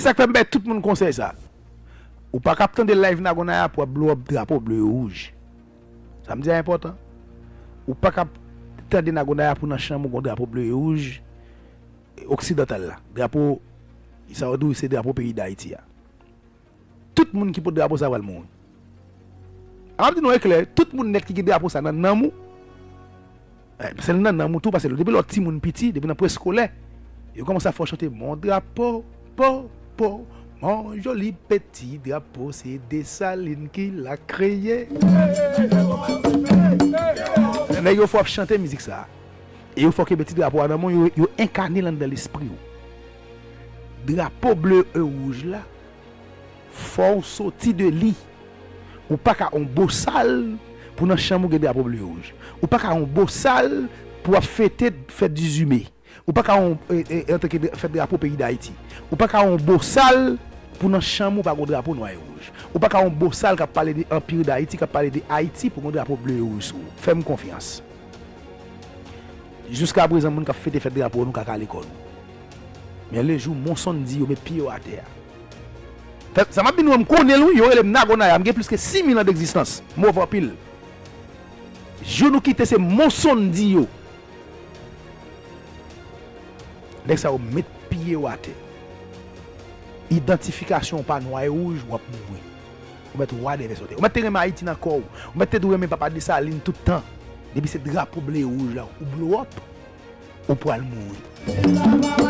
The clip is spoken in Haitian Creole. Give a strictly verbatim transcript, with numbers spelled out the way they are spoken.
Sa k fè m bay tout moun konsèy sa. Ou pa ka ap tande live Nagonaya pou ap blow up drapo ble e wouj. Sa m di a enpòtan. Ou pa ka ap tande Nagonaya pou nan chanm ou gon drapo ble e wouj oksidantal la. Drapo, sa yo di w se drapo peyi Dayiti a. Tout moun ki pot drapo sa pral mouri. A, m ap di nou e klè, tout moun nèt ki gen drapo sa nan nanm ou, eh, se nan nanm ou tou, paske depi lè w timoun piti, depi nan preskolè, yo kòmanse ap fè w chante mon drapo, po, po, mon joli peti drapo, se Desalin ki la kreye. Nèg yo fè w ap chante mizik sa. E yo fè w kenbe ti drapo a nan men w, yo, yo enkane l anndan lespri w. Drapo ble e wouj la, fò w soti de li. Ou pa ka on bosal pou nan chanm ou gen drapo ble e wouj. Ou pa ka on bosal pou ap fete fèt dizuit me. Ou pa ka on, e, e, antanke dra-, fèt drapo peyi Dayiti. Ou pa ka on bosal pou nan chanm ou pa gon drapo nwa e wouj. Ou pa ka on bosal k ap pale de Anpi Dayiti, k ap pale de Ayiti pou gon drapo ble e wouj sou ou. Fè m konfyans. Jiskaprezan, moun k ap fete fèt drapo nou ka kale kò nou. Men le jou Monsonn di yo met pye yo atè a. Fè, sa m ap di nou an, m konnen l wi, yo rele m Nagonaya, m gen plis ke sis mil an degzistans. M ove anpil. Jou nou kite se Monsonn di yo. Nèg sa yo met pye yo atè. Idantifikasyon w pa nwa e wouj, w ap mouri. Ou mèt wè dèyè vèsòtè. Ou mèt te renmen Ayiti nan kò w. Ou mèt te dwe renmen papa Desalin tout tan. Depi se drapo ble e wouj la, ou blow up, ou pral mouri.